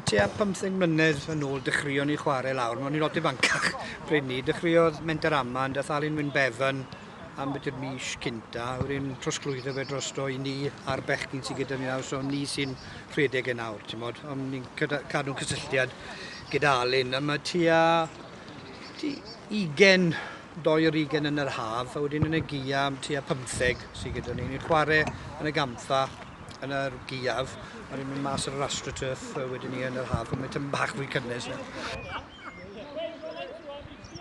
Tua 15 mlynedd yn ôl dechreuon ni chwarae lawr, o'n i'n lot ifancach pryd 'ny, dechreuodd Menter Aman, dath Alun Wyn Bevan am beth mis cynta, wedyn trosglwyddo fe drosto i ni a'r bechgyn sydd gyda ni nawr, so ni sy'n rhedeg e nawr, ti'n mod, ond ni'n cadw'n cysylltiad gyda Alun, a mae tua 20, 22 yn yr haf, a wedyn yn y gaeaf tua 15 sydd gyda ni. Ni'n chwarae yn y gampfa yn yr gaeaf, a ni'n mynd mas ar yr AstroTurf wedyn ni yn yr haf, ond mae tyn bach fwy cynnes.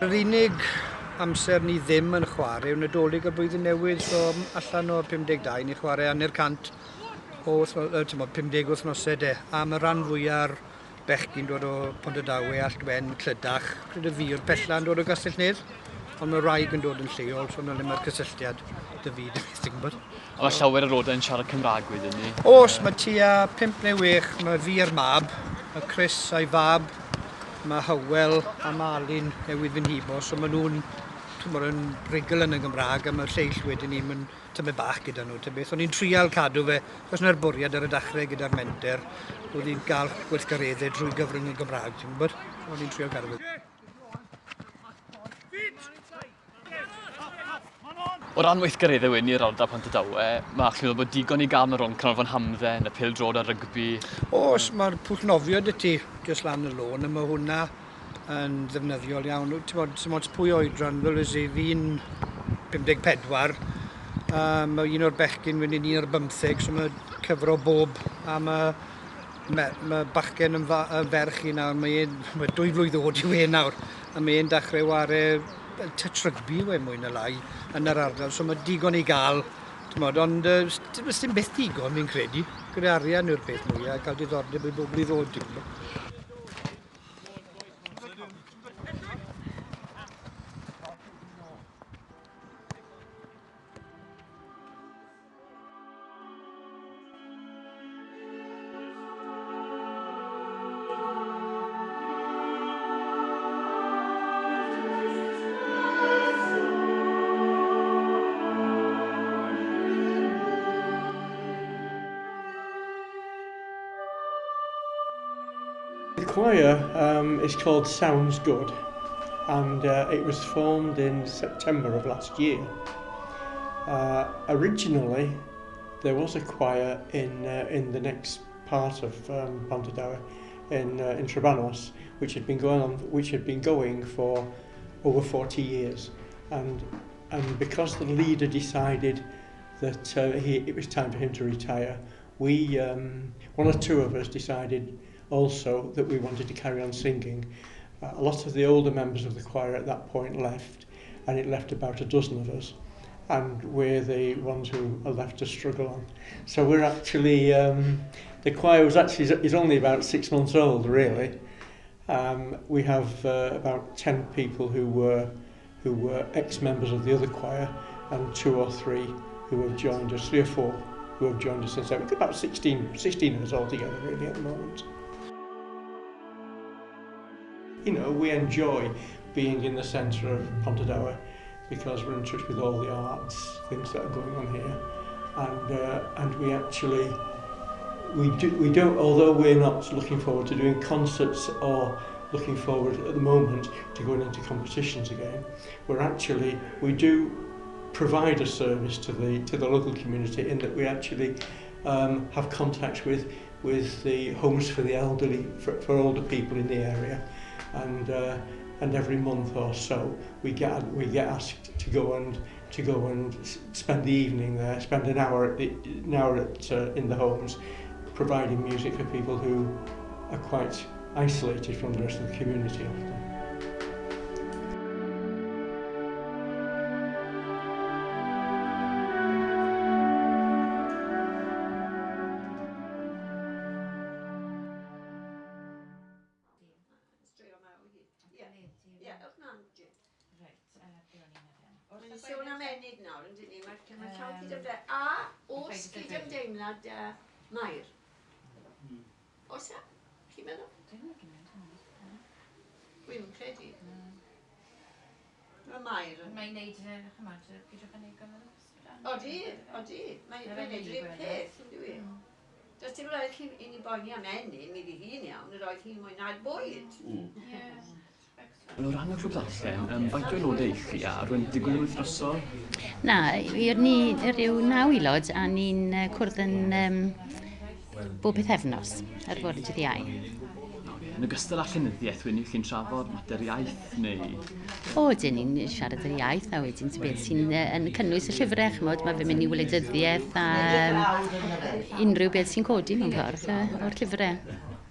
Yr unig amser ni ddim yn chwarae yw Nadolig y Blwyddyn Newydd, so allan o 52 ni'n chwarae hanner cant o 50 wythnosau de, a mae rhan fwyaf bechgyn dod o Pontardawe, Alltwen, Clydach, credu fi o'r pella yn dod o Gastell Nedd, ond mae rhaid yn dod yn lleol, so yna le mae'r cysylltiad dy fi, ti'n gwybod. A mae llawer ar yn siarad Cymraeg wedyn ni? Oes, mae tua 5 neu 6, mae fi a'r mab, mae Chris a'i fab, mae Hywel a Malin newydd fynd hibo, so maen nhw'n yn rhugl yn y Gymraeg, a mae'r lleill wedyn ni, mae'n tymed bach gyda nhw, ta beth. O'n i'n trial cadw fe, achos na'r bwriad ar y dechrau gyda'r menter, oedd i'n gael gweithgareddau drwy gyfrwng y Gymraeg, ti'n gwybod? O'n i'n trial cadw fe. O ran weithgareddau wedyn i'r ardal Pontardawe, mae chi'n meddwl bod digon i gael mewn rownd canolfan hamdden, y pêl-droed a rygbi? Oes, mae'r pwll nofio 'da ti jyst lan y lôn, a mae hwnna yn ddefnyddiol iawn. Ti'n bod, sim ots pwy oedran, fel ys i, fi'n 54, mae un o'r bechgyn wedyn un o'r 15, so mae cyfro bob, a mae, mae bachgen yn ferch i nawr, mae 2 flwydd oed yw e nawr, a mae e'n dechrau ware touch rugby yw e mwy na lai yn yr ardal, so mae digon i gael, ti'n ond dim beth digon fi'n credu, gyda arian yw'r peth mwyaf, cael diddordeb i bobl i ddod, ti'n gwybod. The choir is called Sounds Good, and it was formed in September of last year. Originally, there was a choir in the next part of Pontardawe, in Trebanos, which had been going on, which had been going for over 40 years, and because the leader decided that it was time for him to retire, we one or two of us decided also that we wanted to carry on singing. A lot of the older members of the choir at that point left, and it left about a dozen of us, and we're the ones who are left to struggle on. So we're actually, the choir was actually is only about 6 months old, really. We have about 10 people who were ex-members of the other choir, and 2 or 3 who have joined us, 3 or 4 who have joined us since then. We've got about 16 of us all together really at the moment. You know, we enjoy being in the centre of Pontardawe because we're in touch with all the arts things that are going on here, and we actually we don't, although we're not looking forward to doing concerts or looking forward at the moment to going into competitions again, we do provide a service to the local community in that we actually have contacts with the homes for the elderly, for older people in the area, and every month or so we get asked to go and spend the evening there, spend an hour in the homes, providing music for people who are quite isolated from the rest of the community often. Sôn am Enid nawr, yn dyn ni? Mae llawn cydymdeimlad. A oes cydymdeimlad Mair? Oes e? Chi'n meddwl? Dwi'm yn credu. Mae Mair yn... Mae'n neud, chymod, peidiwch yn neud gymaint o ysbryd. Odi, odi. Mae'n neud yr un peth, yn dyw i? Does dim rhaid i ni boeni am Enid, mi fydd hi'n iawn, yr oedd hi'n mwynhau bwyd. Wel, o ran y clwb ddarllen, faint o aelodau i chi a rwy'n digwydd yn wythnosol? Na, ni rhyw 9 aelod a ni'n cwrdd yn bob pythefnos ar fore dydd Iau. Yn ogystal â llenyddiaeth, wedyn, chi'n trafod mater iaith neu...? O, dyn ni'n siarad yr iaith a wedyn ti beth sy'n yn cynnwys y llyfrau, ch'mod, mae fe'n mynd i wleidyddiaeth a unrhyw beth sy'n codi mewn ffordd o'r llyfrau.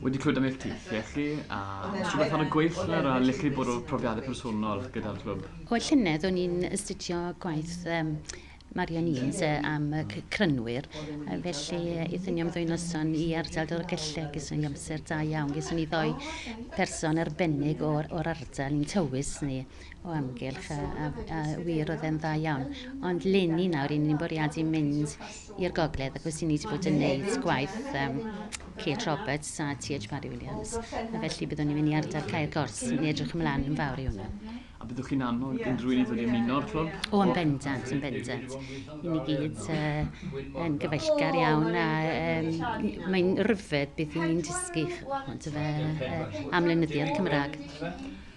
Wedi clywed am eich teithiau chi, a rhywbeth ar y gweill nawr, a le chi bod o'r profiadau personol gyda'r clwb? O, llynedd o'n i'n astudio gwaith Marion Eames am y crynwyr, felly aethon ni am ddwy noson i ardal Dolgellau, geson ni amser da iawn, geson ni ddoi person arbennig o'r ardal i'n tywys ni o amgylch, a wir oedd e'n dda iawn. Ond leni nawr, ni'n bwriadu mynd i'r gogledd, ac oes ni wedi bod yn gwneud gwaith Kate Roberts a T.H. Parry Williams, a felly byddwn ni'n mynd i ardal Caer Gors, ni'n edrych ymlaen yn fawr i hwnna. A byddwch chi'n annog unrhyw un i ddod i ymuno'r clwb? O, yn bendant, yn bendant. I ni gyd yn gyfeillgar iawn a mae'n rhyfedd beth i ni'n dysgu am lenyddiaeth Cymraeg.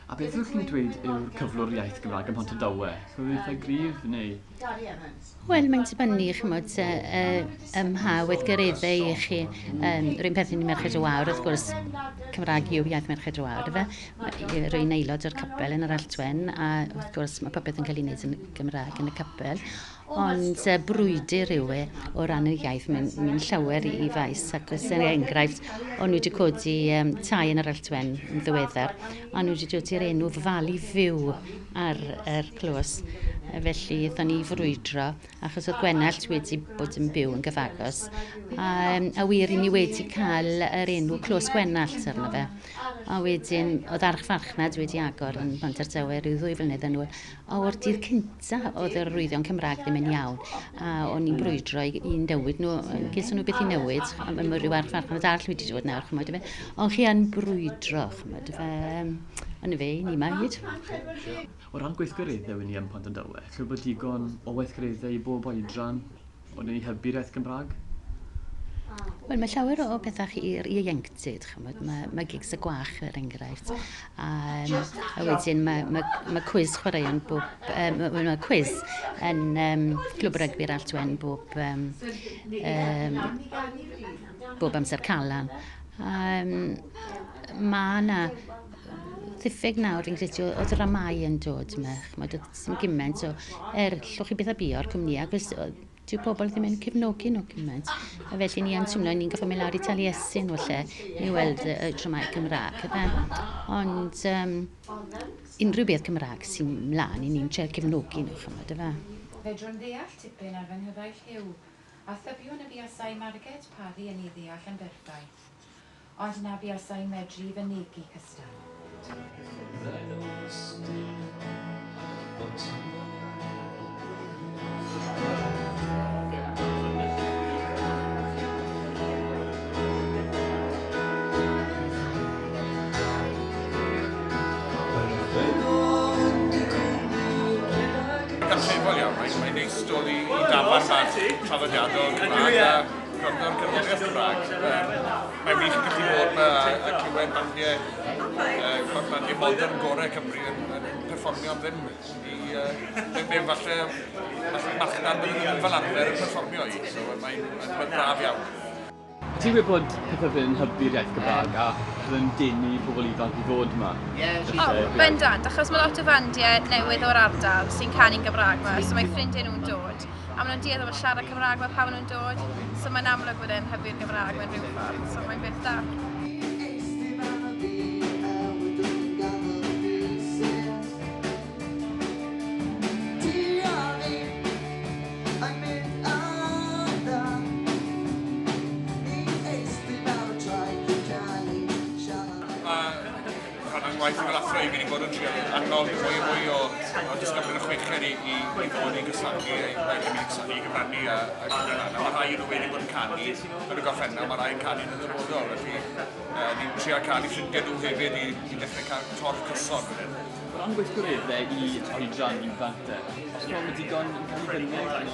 A beth ydych chi'n dweud yw'r cyflwr iaith Gymraeg ym Mhontardawe? Cyflwr eitha gryf neu? Wel, mae'n dibynnu, ch'mod, ym mha weithgareddau i chi. Rwy'n perthyn i Merched y Wawr, wrth gwrs, Cymraeg yw iaith Merched y Wawr, ife? Rwy'n aelod o'r capel yn yr Alltwen, a wrth gwrs mae popeth yn cael ei wneud yn Gymraeg yn y capel. Ond brwydr yw e o ran y iaith, mae'n llawer i faes, ac os er enghraifft, o'n nhw wedi codi tai yn yr Alltwen yn ddiweddar, o'n nhw wedi dod i'r enw Valley View ar yr clos. Felly, aethon ni i frwydro, achos oedd Gwenallt wedi bod yn byw yn gyfagos, a wir i ni wedi cael yr enw Clos Gwenallt arno fe. A wedyn, oedd archfarchnad wedi agor yn Pontardawe rhyw 2 flynedd yn ôl, a o'r dydd cynta oedd yr arwyddion Cymraeg ddim yn iawn, a o'n i'n brwydro i newid nhw, geson nhw beth i newid, mae rhyw archfarchnad arall wedi dod nawr, ch'mod, ife. Ond chi yn brwydro, ch'mod, ife, ond ife, ni yma hyd. O ran gweithgareddau i ni ym Mhontardawe, lle bod digon o weithgareddau i bob oedran o'n i hybu'r iaith Gymraeg? Wel, mae llawer o bethau i'r ieuenctid, ch'mod, mae gigs y gwach, er enghraifft, a wedyn mae cwis chwaraeon bob, mae cwis yn Clwb Rygbi'r Alltwen bob amser Calan. Mae yna ddiffyg nawr, fi'n credu, o ddramau yn dod yma, ch'mod, oedd dim gymaint o, llwch chi beth a bio'r cwmnïau, ac dyw pobl ddim yn cefnogi nhw gymaint. A felly ni yn teimlo ni'n gorfod mynd lawr i Taliesin falle i weld y dramau Cymraeg. Ond unrhyw beth Cymraeg sy'n mlaen, i ni'n trio cefnogi nhw, ch'mod, ife. Fedrwn ddeall tipyn ar fy nghyfaill Huw, a thybiwn y buasai Margaret Parry yn ei ddeall yn berffaith, ond na buasai medru fynegi cystal. Gartrefol iawn, mae'n neis dod i dafarn bach traddodiadol Cymraeg a gwrando ar gerddoriaeth Cymraeg. Mae'n wych gallu bod yma a clywed rhai bandiau, bandiau modern gorau Cymru yn perfformio am ddim. I, falle marchnad bydden nhw fel arfer yn perfformio i, so mae'n braf iawn. Ti'n gweud bod pethau fel yn hybu'r iaith Gymraeg a yn denu pobl ifanc i ddod yma? O, bendant, achos mae lot o fandiau newydd o'r ardal sy'n canu'n Gymraeg yma, so mae ffrindiau nhw'n dod. A maen nhw'n dueddol o siarad Cymraeg fel pan maen nhw'n dod, so mae'n amlwg bod e'n hybu'r Gymraeg mewn rhyw ffordd, so mae'n beth da. Gwaith fel athro i fi wedi bod yn trio annog mwy a mwy o disgyblion y chweched i ddod i gystadlu, i gyfrannu a gyfrannu. Mae rhai nhw wedi bod yn canu yn y gorffennol, mae rhai yn canu yn y dyfodol, felly ni'n trio cael eu ffrindiau nhw hefyd i dechrau cael torf cyson fan hyn. O ran gweithgareddau i oedran ifanc te, os mae digon yn cael ei gynnig?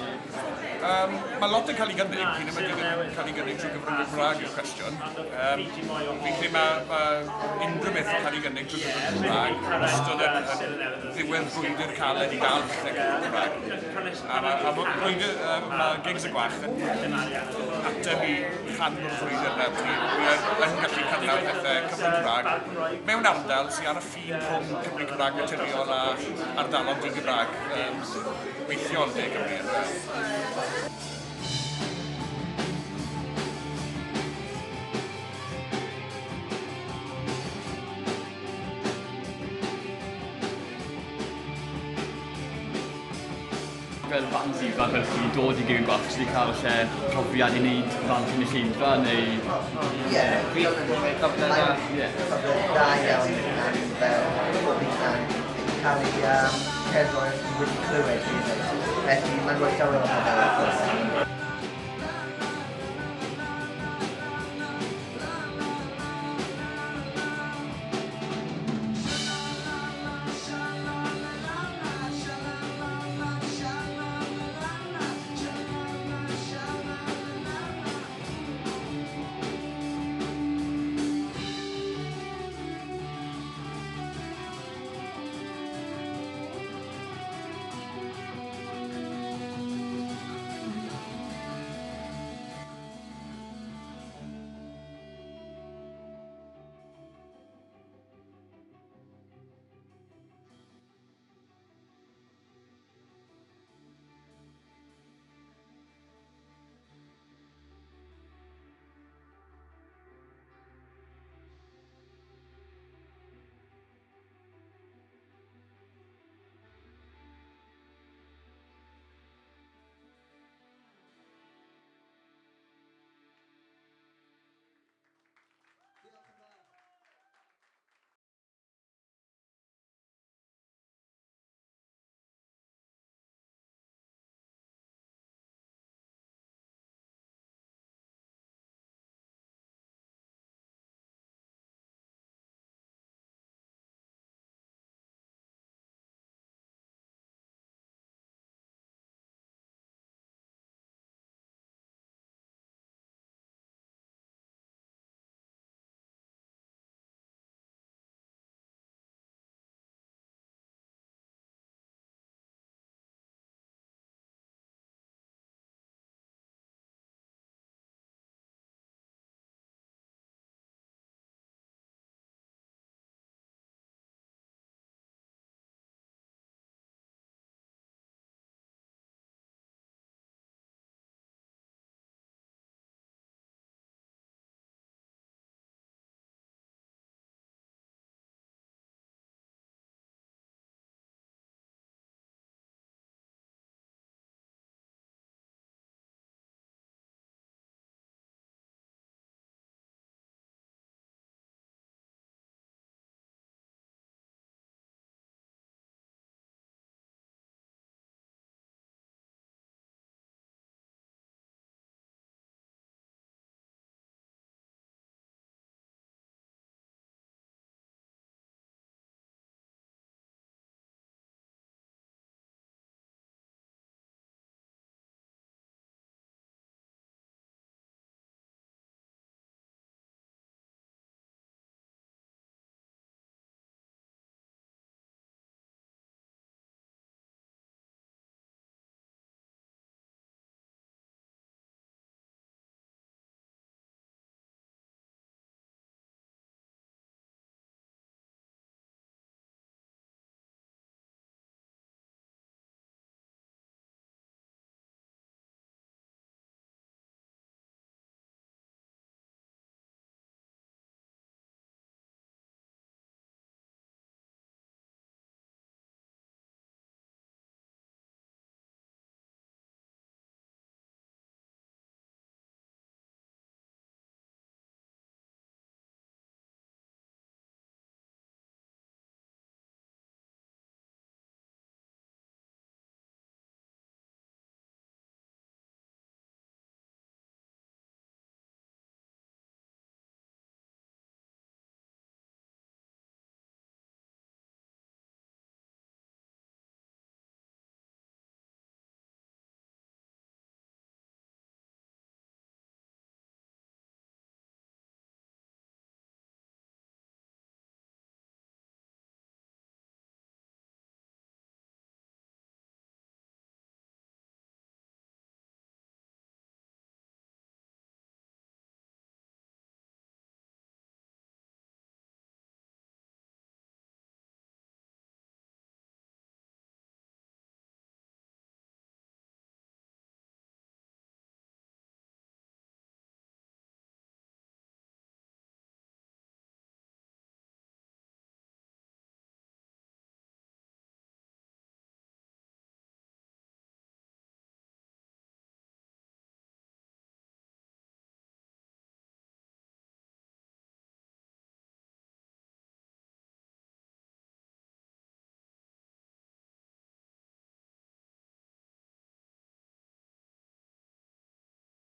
Mae lot yn cael ei gynnig, pyn mae digon yn cael ei gynnig trwy gyfrwng y Gymraeg yw'r cwestiwn. Fi'n credu mae unrhyw beth yn cael ei gynnig trwy gyfrwng y Gymraeg wastad yn ddiwedd brwydr caled i gael pethau gyfrwng Gymraeg. A mae Gigs y Gwach yn ateb i rhan o'r frwydr yna. Ni yn gallu cynnal pethau cyfrwng Cymraeg mewn ardal sydd ar y ffin rhwng Cymru Cymraeg naturiol a ardaloedd di-Gymraeg weithiol de Cymru. Fel bands ifanc fel chi dod i Gig y Gwalch, wedi cael lle profiad i wneud fan cynulleidfa neu... Ie, cyfle da. Cyfle da iawn fel pob un cael ei cerddoriaeth wedi clywed. Felly mae'n rhoi llawer o hyder.